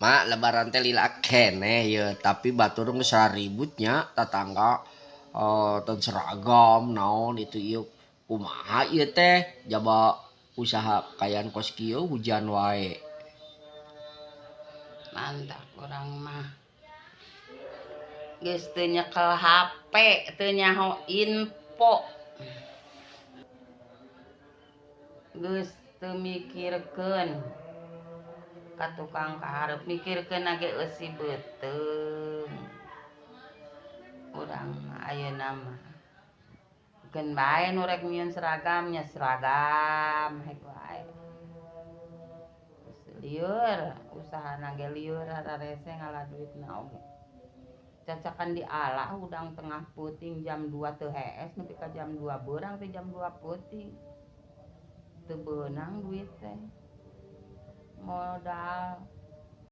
Mak, lebaran teh lila keneh ye, tapi batur geus ributnya tatangga teu seragam naon itu ieu kumaha ieu teh jaba usaha kaayaan kos kieu hujan wae. Mantap urang mah. Geus teu nyekel HP, teu nyaho info. Geus teu mikirkeun ka tukang kaharep, mikirkeun ge eusi beuteung. Urang mah ayeuna mah keun bae nu rek nyieun seragam nya seragam hek wae. Geus lieur usahana ge lieur hararese ngala duitna oge. Cacakan diala hudang tengah peuting jam 2 teu hees nepi ka jam 2 beurang teh jam 2 peuting. Teu beunang duit teh. Modal.